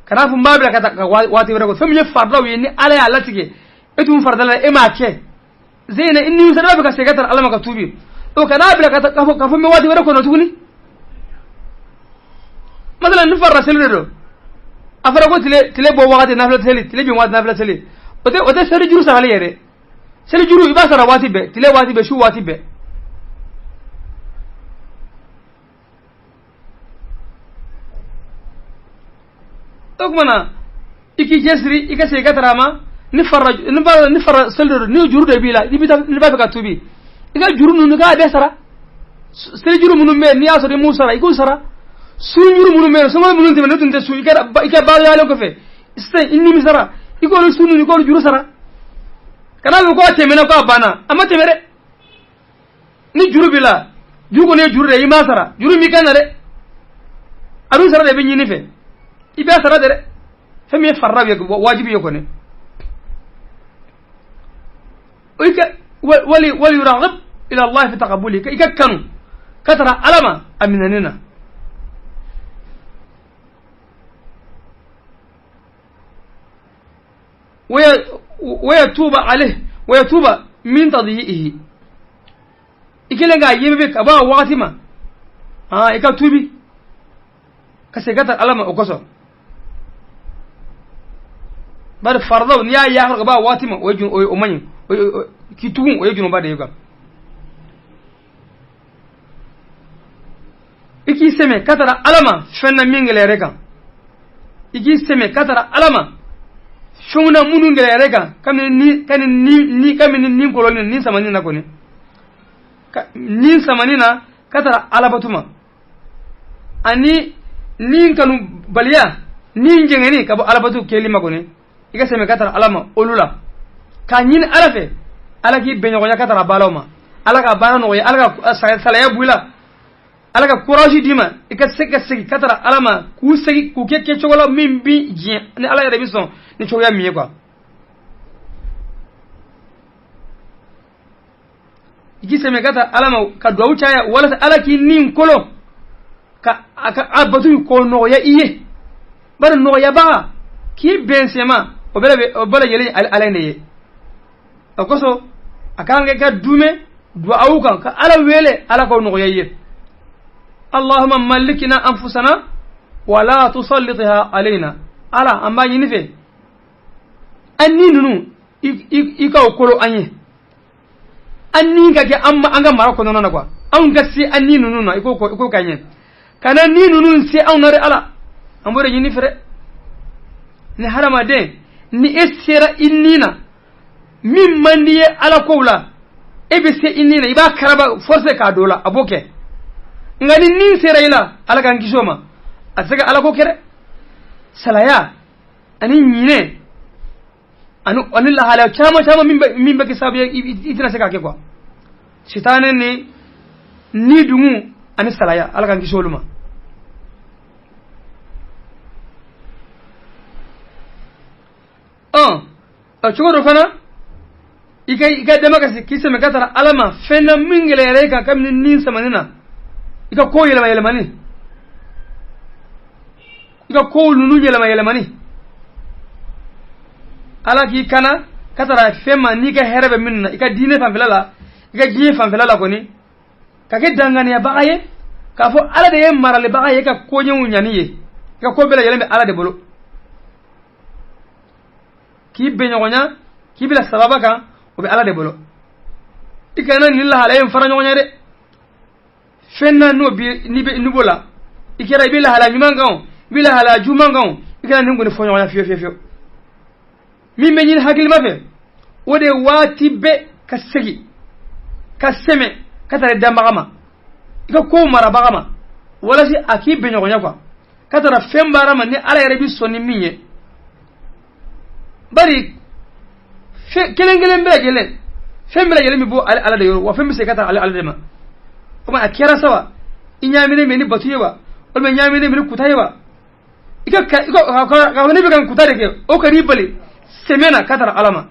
kana fɔ n b'a bila ka taa ka waati wɛrɛ kɔ. Fɛn min ye faridaw ye ni ala y'a latigɛ e tun farida la e m'a kɛ, zeyina i nimisara bɛ ka segin ka taa ala ma ka tuubi, o kana bila ka taa k'a fɔ n bɛ waati wɛrɛ kɔnɔ tuguni. Masalan ni farida seli de don, a fɔra ko tile bɔ wagati nafila seli, tile bin waati nafila seli, o tɛ seli juru sarali ye dɛ. Seli juru i b'a sara waati bɛɛ, tile waati bɛɛ, su waati bɛɛ. O tuma na i k'i cɛsiri, i ka segin ka taara a ma. Ni fara seli de don, ni juru de b'i la, n'i b'a fɛ ka tuubi, i ka juru ninnu k'a bɛɛ sara. Seli juru minnu bɛ yen n'i y'a sɔrɔ i m'u sara, i k'u sara. Sun juru minnu bɛ yen, sunkalo minnu tɛmɛna ne tun tɛ sun, i ka baarayalen kɔfɛ sisan i nimisara, i k'olu sun ninnu, i k'olu juru sara. Kana fɔ k'a tɛmɛna k'a banna, a ma tɛmɛ dɛ. Ni juru b'i la, juru kɔni ye juru de ye, i m'a sara, juru m'i kan na dɛ, a dun sara de bɛ ɲini fɛ, i b'a sara dɛ. Fɛn min ye farida ye, wajibi ye kɔni. O i ka wali yuragib ila Allah fi taqabbuli, i ka kanu ka tara ala ma a minɛni na. ويتوب عليه ويتوب من تضييئه i kɛlen k'a ye bɛ ka bɔ a wagati ma i ka tuubi ka segin ka taa ala ma o kosɔn bari faridaw n'i y'a yakar ka bɔ a waati ma o ye o man ɲi k'i tugun o ye junuba de ye quoi i k'i sɛmɛ ka taara ala ma fɛn na min gɛlɛyara e kan i k'i sɛmɛ ka taara ala ma fɛnw na minnu gɛlɛyara e kan kabini ni kɔlɔn ni samani na kɔni ni samani na ka taara alabatu ma ani ni kanu baliya ni jɛngɛni ka bɔ alabatu kɛli ma kɔni i ka sɛmɛ ka taara ala ma olu la k'a ɲini ala fɛ ala k'i bɛnɲɔgɔnya ka taara baaraw ma ala ka baara nɔgɔya ala ka salaya bɔ i la ala ka courage d'i ma i ka se ka segin ka taara ala ma k'u segin k'u kɛ kɛcogo la min bi diɲɛ ni ala yɛrɛ bi sɔn ni cogoya min ye quoi i k'i sɛmɛ ka taa ala ma ka duwawu caya walasa ala k'i ni kolo ka a ka a batu k'o nɔgɔya i ye bari nɔgɔyabaga k'i bɛn sɛma o bɛɛ lajɛlen ala de ye o kosɔn a kan ka duumɛ duwawu kan ka ala wele ala k'o nɔgɔya i ye allahumma malikina anfusana wala tusallitha alayna ala an b'a ɲini fɛ an ni ninnu i ka o kolo an ye an ni ka kɛ an ka mara kɔnɔna na quoi anw ka se an ni ninnu na i k'o k'an ɲɛ kana ni ninnu se anw na dɛ ala an b'o de ɲini fɛ dɛ ni hadamaden ni e sera i ni na min man di ye ala kow la e bɛ se i ni na i b'a karaba forcer k'a don o la a b'o kɛ nka ni ni sera i la ala k'an kisi o ma a tɛ se ka ala ko kɛ dɛ salaya ani ɲinɛ ani lahalaya caman caman min bɛ kɛ sababu ye i tɛna se k'a kɛ quoi sitanɛ ni dungu ani salaya ala k'an kisi olu ma o cogo dɔ fana i ka dama ka se k'i sɛmɛ ka taara ala ma fɛn na min gɛlɛyara i kan kabini ni samani na i ka kow yɛlɛma yɛlɛmani i ka kow ninnu yɛlɛma yɛlɛmani ala k'i kana ka taara fɛn ma n'i ka hɛrɛ bɛ min na i ka diinɛ fanfɛla la i ka diɲɛ fanfɛla la kɔni ka kɛ danganiyabaga ye k'a fɔ ala de ye maralibaga ye i ka koɲɛw ɲani ye i ka ko bɛɛ lajɛlen bɛ ala de bolo k'i bɛnɲɔgɔnya k'i bila sababa kan o bɛ ala de bolo i kana nin lahalaya in fara ɲɔgɔn ɲɛ dɛ fɛn na n'o bi n'i b'o la i kɛra i bɛ lahalaya ɲuman kan o i bɛ lahalaya juguman kan o i kana nin kɔni fɔ ɲɔgɔn ɲɛ fiyewu fiyewu fiyewu min bɛ ɲini hakilima fɛ o de ye waati bɛɛ ka segin ka sɛmɛ ka taa danbaga ma i ka kow marabaga ma walasa a k'i bɛnɲɔgɔnya quoi ka taara fɛn baara ma ni ala yɛrɛ bi sɔn ni min ye bari kelen kelen bɛɛ lajɛlen fɛn bɛɛ lajɛlen bɛ bɔ ale ala de yɔrɔ wa fɛn bɛ se ka taa ale ala de ma o tuma a kɛra sa wa i ɲaaminen bɛ ni batu ye wa walima i ɲaaminen bɛ ni kuta ye wa i ka k'a fɔ ne bɛ ka kuta de kɛ o ka n'i bali sɛmɛ na ka taara ala ma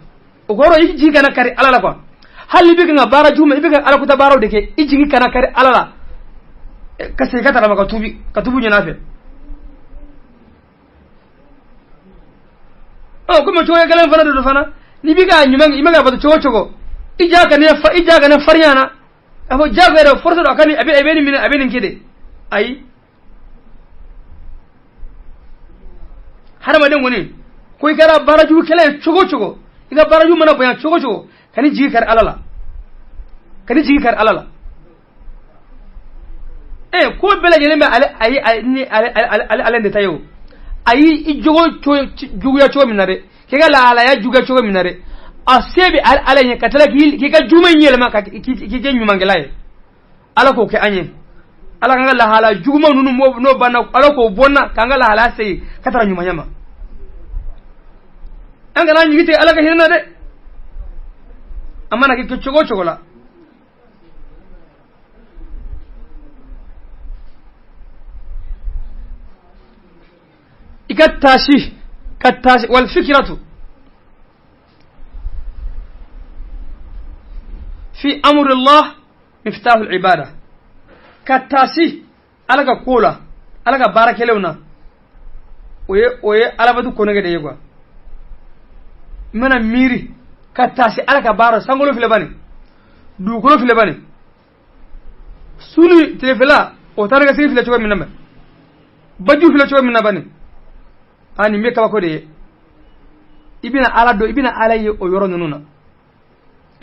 o kɔrɔ i jigi kana kari ala la quoi hali i bɛ ka baara jugu ma i bɛ ka ala kuta baaraw de kɛ i jigi kana kari ala la ka segin ka taara ma ka tuubi ɲin'a fɛ komi cogoya gɛlɛn fana de don fana n'i bɛ k'a ɲuman i ma k'a bato cogo o cogo i ja kana farinya na k'a fɔ jago yɛrɛ force don a ka nin a bɛ nin minɛ a bɛ nin kɛ de ayi hadamaden kɔni ko i kɛra baarajugukɛla ye cogo o cogo i ka baarajugu mana bonya cogo o cogo kan'i jigi kari ala la kan'i jigi kari ala la ko bɛɛ lajɛlen bɛ ale ayi ni ale ale de ta ye o ayi i jogo juguya cogo min na dɛ k'i ka lahalaya juguya cogo min na dɛ a se bɛ ala ɲɛ ka tila k'i ka juguman yɛlɛma k'i kɛ ɲumankɛla ye ala k'o kɛ an ye ala k'an ka lahala juguman ninnu n'o banna ala k'o bɔ n na k'an ka lahalaya segin ka taara ɲumanya ma an kana an jigi tigɛ ala ka hinɛ na dɛ an mana kɛ cogo o cogo la i ka taasi wal fikiratu fi amrillah miftahu al-ibada ka taasi ala ka ko la ala ka baara kɛlenw na o ye alabatu kɔnɔgɛ de ye quoi I mana miiri ka taasi Ala ka baara, sankolo filɛ bani, dugukolo filɛ bani, su ni tilefɛla o taara ka sigi filɛ cogo min na, baju filɛ cogo min na bani, a nin bɛ kabako de ye. I bɛna Ala dɔn, i bɛna Ala ye o yɔrɔ ninnu na.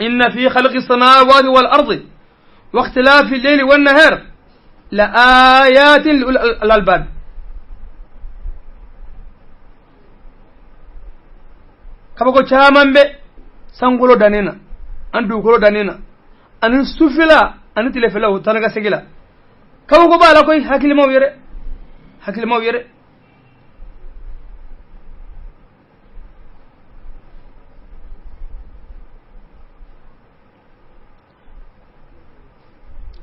Inna fi khalqi samawati wal ardi wa ikhtilafi al-layli wan nahar la ayatin li ulil albab. Kabako caman bɛ sankolo dannen na, an dugukolo dannen na, ani sufɛla ani tilefɛla o taa ka segin la. Kabako b'a la koyi, hakilimaw yɛrɛ, hakilimaw yɛrɛ.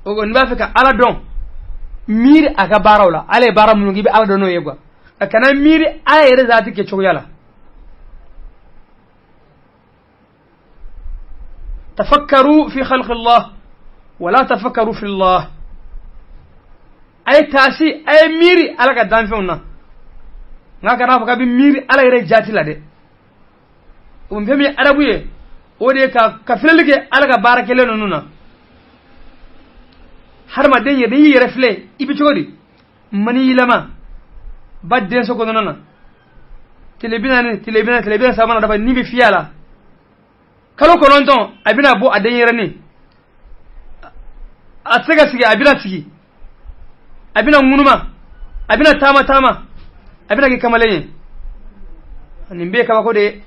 O ko n'i b'a fɛ ka Ala dɔn, miiri a ka baaraw la. Ala ye baara minnu kɛ, i bɛ Ala dɔn n'o ye quoi. Ka kana miiri Ala yɛrɛ zaati kɛ cogoya la. Tafakkaru fi khalqi Allah wala tafakkaru fi Allah. A ye taasi, a ye miiri Ala ka danfɛnw na, nka kana fɔ k'a bɛ miiri Ala yɛrɛ jaati la dɛ. O fɛn min ye arabu ye, o de ye ka filɛli kɛ Ala ka baara kɛlen ninnu na. Hadamaden yɛrɛ, n'i y'i yɛrɛ filɛ, i bɛ cogo di? Maniyilama ba denso kɔnɔna na, tile 40, tile 40, tile 43 mana dafa, ni bɛ fiyɛ a la. Kalo 9 a bɛna bɔ a denyɛrɛnin, a tɛ se ka sigi, a bɛna sigi, a bɛna ŋunuma, a bɛna taama taama, a bɛna kɛ kamalen ye. Nin bɛɛ ye kabako de ye.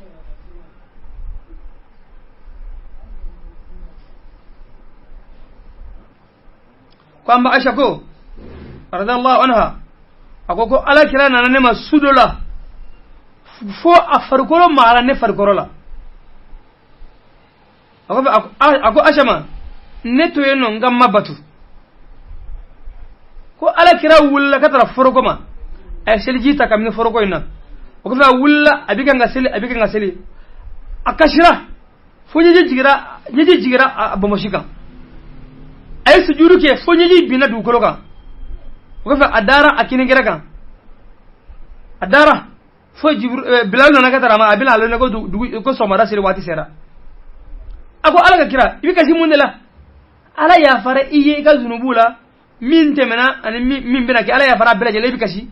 Ko an ba Aisha ko radiyallahu anha, a ko ko Ala kira nana ne ma su dɔ la fo a farikolo magara ne farikolo la. A ko Aisha ma, ne to yen nɔ n ka ma batu. Ko Ala kira wulila ka taara foroko ma, a ye seliji ta kabini foroko in na. O kɔfɛ a wulila, a bɛ kan ka seli, a bɛ kan ka seli, a kasira fo ɲɛji jigira, ɲɛji jigira a bɔnbɔsi kan. A ye sujudu kɛ fo ɲɛji binna dugukolo kan. O kɔfɛ a dara a kinikɛrɛ kan, a dara fo Bilal nana ka taara a ma, a bɛna a lɔn ko dugu ko sɔgɔmada seli waati sera. A ko Ala ka kira, i bɛ kasi mun de la? Ala yafara i ye i ka zunubu la min tɛmɛna ani min bɛna kɛ, Ala yafara a bɛɛ lajɛlen, i bɛ kasi.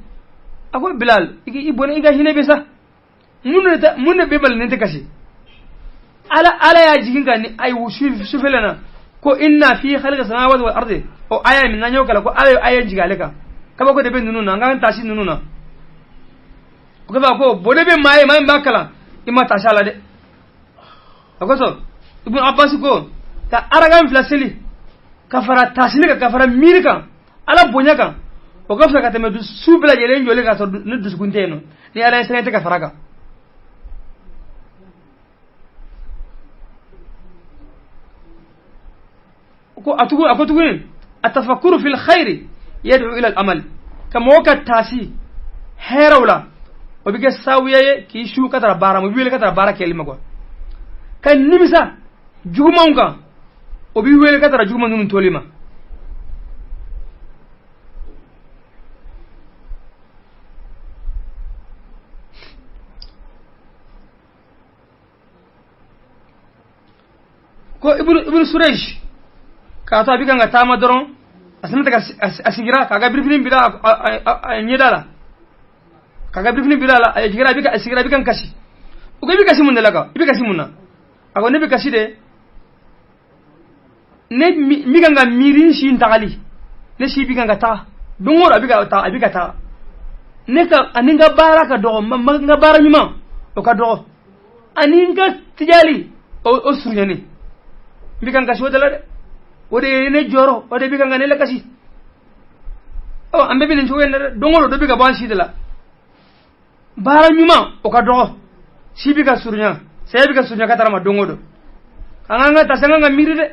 A ko Bilal, i bɔnɛ, i ka hinɛ bɛ sa. Mun de bɛ bali ne tɛ kasi? Ala y'a jigin ka ni ayi sufɛla na ko inna fi khalqi samawati wal ardi, o aya min n'an y'o kalan ko Ala ye aya jigin ale kan. Kabako de bɛ ninnu na, an k'an taasi ninnu na. O kɔfɛ a ko bɔnɛ bɛ maa ye, maa min b'a kalan i ma taasi a la dɛ. A kosɔn Ibn Abbas ko ka arakan 2 seli ka fara taasili kan, ka fara miiri kan, Ala bonya kan, o ka fisa ka tɛmɛ su bɛɛ lajɛlen jɔlen ka sɔrɔ ni dusukun tɛ yen nɔ, ni Ala ye sɛgɛn tɛ ka fara kan. Ko a tugu, a ko tuguni atafakuru fil khairi yad'u ila al-amal, ka mɔgɔ ka taasi hɛrɛw la, o bɛ kɛ sababuya ye k'i su ka taa baara ma, o b'i wele ka taa baara kɛli ma quoi. Ka nimisa jugumanw kan, o b'i wele ka taa juguman ninnu toli ma. Ko Ibn Surej k'a to a bɛ kan ka taama dɔrɔn, a sina ka a sigira k'a ka birifini bila a ɲɛda la, k'a ka birifini bila a la, a jigira, a bɛ ka a sigira, a bɛ kan kasi. O ko i bɛ kasi mun de la kan? I bɛ kasi mun na? A ko ne bɛ kasi de, ne mi kan ka miiri n si n tagali, ne si bɛ kan ka taga don o don, a bɛ ka taa, a bɛ ka taga, ne ka ani n ka baara ka dɔgɔ, n ka baara ɲuman o ka dɔgɔ, ani n ka tijali o surunyani, n bɛ kan kasi o de la dɛ. O de ye ne jɔrɔ, o de bɛ kan ka ne lakasi. Ɔ an bɛɛ bɛ nin cogo in na dɛ, don o don dɔ bɛ ka bɔ an si de la. Baara ɲuman o ka dɔgɔ, si bɛ ka surunya, saya bɛ ka surunya ka taga ma don o don. An k'an ka taasi, an k'an ka miiri dɛ.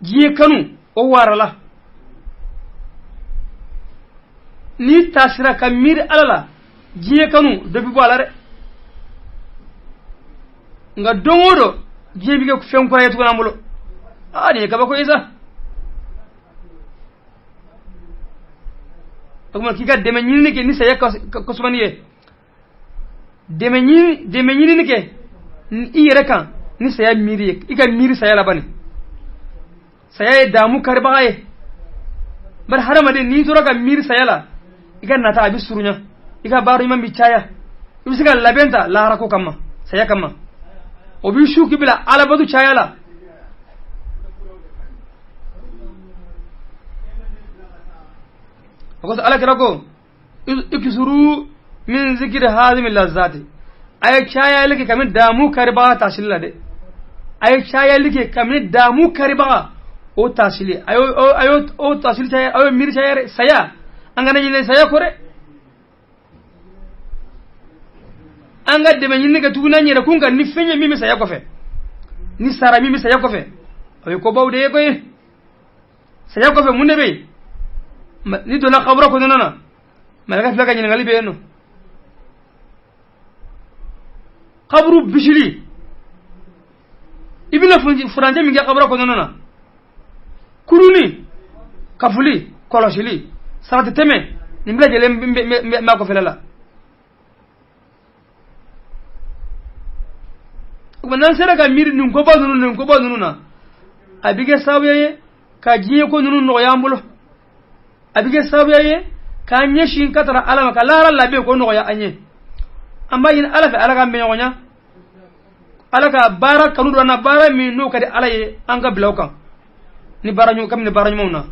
Diɲɛ kanu o warala. N'i taasira ka miiri Ala la, diɲɛ kanu dɔ bɛ bɔ a la dɛ. Nka don o don diɲɛ bɛ kɛ fɛn kura ye tuguni an bolo. Aa nin ye kabako ye sa. O kuma k'i ka dɛmɛ ɲinini kɛ ni saya kosumani ye, dɛmɛ ɲinini kɛ i yɛrɛ kan ni saya miiri ye, i ka miiri saya laban. Saya ye damu karibaga ye, bari hadamaden n'i tora ka miiri saya la, i ka nata a bɛ surunya, i ka baara ɲuman bɛ caya, i bɛ se ka labɛn ta lahara ko kama, saya kama. O b'i su k'i bila alabatu caya la. O kosɔn Ala kira ko ikisuru min zikiri hazimi lazati, a ye cayali kɛ kabini damu karibaga taasili la dɛ, a ye cayali kɛ kabini damu karibaga o taasili, a y'o o taasili caya, a y'o miiri caya dɛ. Saya, an kana ɲinɛ saya kɔ dɛ, an ka dɛmɛ ɲini kɛ tuguni an yɛrɛ kun kan ni fɛn ye min bɛ saya kɔfɛ, ni sara min bɛ saya kɔfɛ, o ye kobaw de ye koyi. Saya kɔfɛ mun de bɛ yen? Ni donna kabura kɔnɔna na, malaka fila ka ɲininkali bɛ yen nɔ. Kaburu bisili, i bɛna furancɛ min kɛ kabura kɔnɔna na, kuruni, kafuli, kɔlɔsili, sarati tɛmɛ, nin bɛɛ lajɛlen b'a kɔfɛla la. O tuma n'an sera ka miiri nin koba ninnu na, a bɛ kɛ sababu ye ka diɲɛ ko ninnu nɔgɔya an bolo, a bɛ kɛ sababu ye k'an ɲɛsin ka taga Ala ma, ka lahara labɛn k'o nɔgɔya an ye. An b'a ɲini Ala fɛ, Ala k'an bɛn ɲɔgɔn ɲa, Ala ka baara kanu don an na, baara min n'o ka di Ala ye, an ka bila o kan ni baara ɲuman, kabini baara ɲumanw na.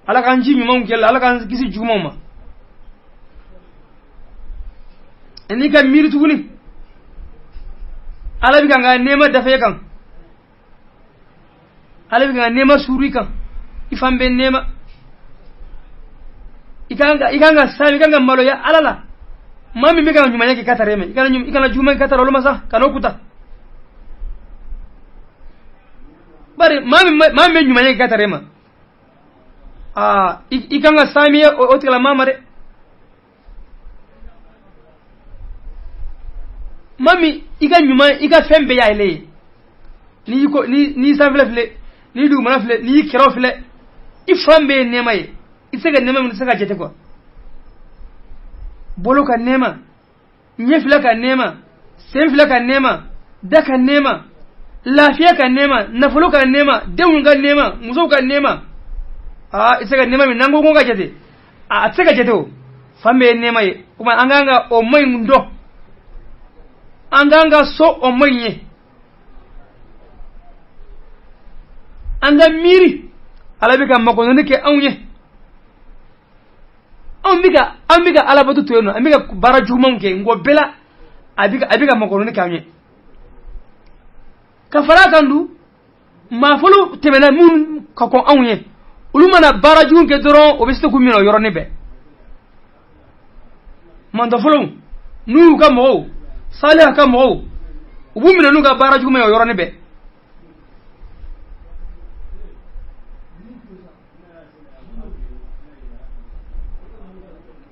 Ala k'an ci ɲumanw kɛ la, Ala k'an kisi jugumanw ma. N'i ka miiri tuguni, Ala bɛ kan ka nɛɛma dafa e kan, Ala bɛ kan ka nɛɛma suuru i kan, i fan bɛ nɛɛma, i kan ka sa, i kan ka maloya Ala la. Maa min bɛ ka ɲumanya kɛ ka tara e ma, i kana juguman kɛ ka tara olu ma sa, kana o kuta. Bari maa min bɛ ɲumanya kɛ ka tara e ma, aa i kan ka saamiya o tigilamaa ma dɛ. Maa min i ka ɲuman, i ka fɛn bɛɛ y'ale ye, n'i ko n'i sanfɛla filɛ, n'i dugumana filɛ, n'i kɛrɛw filɛ, i fan bɛɛ ye nɛɛma ye, i tɛ se ka nɛɛma min tɛ se ka jate quoi. Bolo ka nɛɛma, ɲɛ fila ka nɛɛma, sen fila ka nɛɛma, da ka nɛɛma, lafiya ka nɛɛma, nafolo ka nɛɛma, denw ka nɛɛma, musow ka nɛɛma. Aa i tɛ se ka nɛɛma min n'an ko ko ka jate, a tɛ se ka jate o. Fan bɛɛ ye nɛɛma ye. O tuma an kan ka o ma in dɔn, an kan ka so o ma in ye, an ka miiri Ala bɛ ka makɔnɔni kɛ anw ye. An bɛ ka alabato to yen nɔ, an bɛ ka baara jugumanw kɛ, nka o bɛɛ la a bɛ ka makɔnɔni kɛ anw ye. Ka fara a kan dun, maafolo tɛmɛna minnu ka kɔn anw ye, olu mana baara jugu kɛ dɔrɔn, o bɛ se k'u minɛ o yɔrɔnin bɛɛ. Mantɔfɔlɔw n'u y'u ka mɔgɔw, Saliha ka mɔgɔw, u b'u minɛ n'u ka baara juguman ye o yɔrɔnin bɛɛ.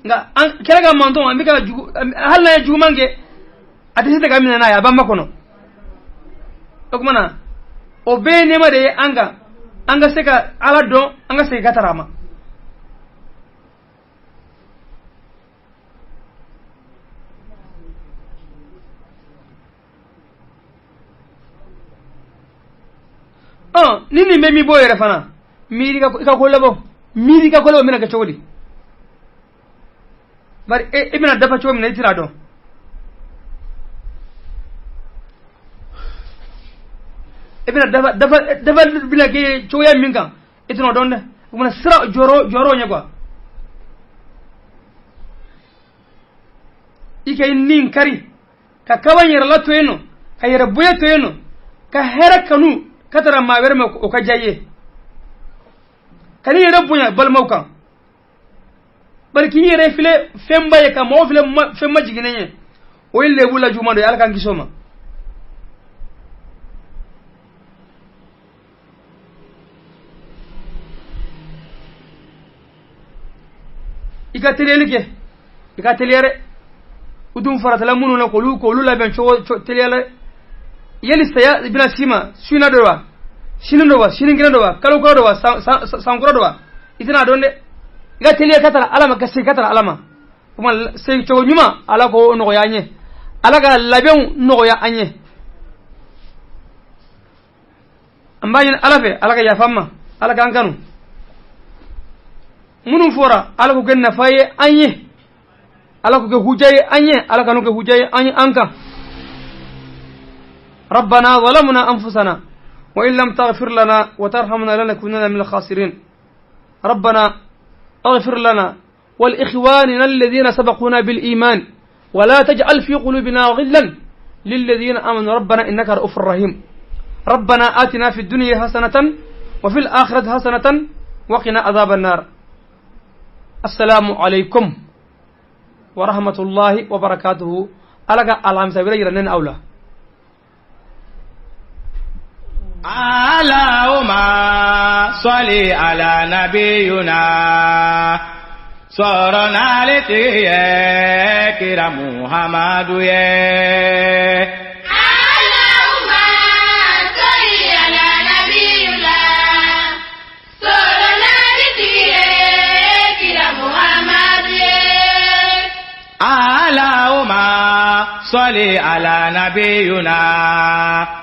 Nka an kɛra ka mantɔn, an bɛ ka jugu, hali n'an ye juguman kɛ, a tɛ se ka minɛ n'a ye, a b'an makɔnɔ. O tuma na o bɛɛ ye nɛɛma de ye an kan, an ka se ka Ala dɔn, an ka segin ka taga a ma. Ni nin bɛ min bɔ yɛrɛ fana, miiri i ka ko labɔ, miiri i ka ko labɔ bɛna kɛ cogo di? Bari e bɛna dafa cogo min na, i tɛna dɔn. E bɛna dafa bɛna kɛ cogoya min kan, i tɛna o dɔn dɛ. O bɛna sira jɔyɔrɔ ɲɛ quoi. I ka i nin kari, ka kaba yɛrɛ la to yen nɔ, ka yɛrɛ bonya to yen nɔ, ka hɛrɛ kanu ka taara maa wɛrɛ ma, o ka diya i ye. Ka n'i yɛrɛ bonya balimaw kan, bari k'i yɛrɛ filɛ fɛnba ye, ka mɔgɔw filɛ fɛn majiginnen ye, o ye lebu la juguman dɔ ye. Ala k'an kisi o ma. I ka teliyali kɛ, i ka teliya dɛ. U dun faratala minnu na, k'olu labɛn cogo teliya la. Yali saya bɛna s'i ma su in na dɔ wa, sini dɔ wa, sinikɛnɛ dɔ wa, kalo kura dɔ wa, san kura dɔ wa, i tɛna dɔn dɛ. I ka teliya ka tara Ala ma, ka segin ka tara Ala ma. Kuma segin cogo ɲuman, Ala k'o nɔgɔya an ye. Ala ka labɛnw nɔgɔya an ye. An b'a ɲini Ala fɛ, Ala ka yafa an ma, Ala k'an kanu. Minnu fɔra, Ala k'u kɛ nafa ye an ye, Ala k'u kɛ huja ye an ye, Ala k'u kɛ huja ye an ye an kan. ربنا ظلمنا أنفسنا وإن لم تغفر لنا وترحمنا لنكونن من الخاسرين. ربنا اغفر لنا ولإخواننا الذين سبقونا بالإيمان ولا تجعل في قلوبنا غلا للذين آمنوا ربنا إنك رؤوف رحيم. ربنا آتنا في الدنيا حسنة وفي الآخرة حسنة وقنا عذاب النار. السلام عليكم ورحمة الله وبركاته. ألقى الحمد لله أولى. اللهم صل على نبينا صرنا لتي محمد. اللهم صل على نبينا صرنا لتي محمد. اللهم صل على نبينا.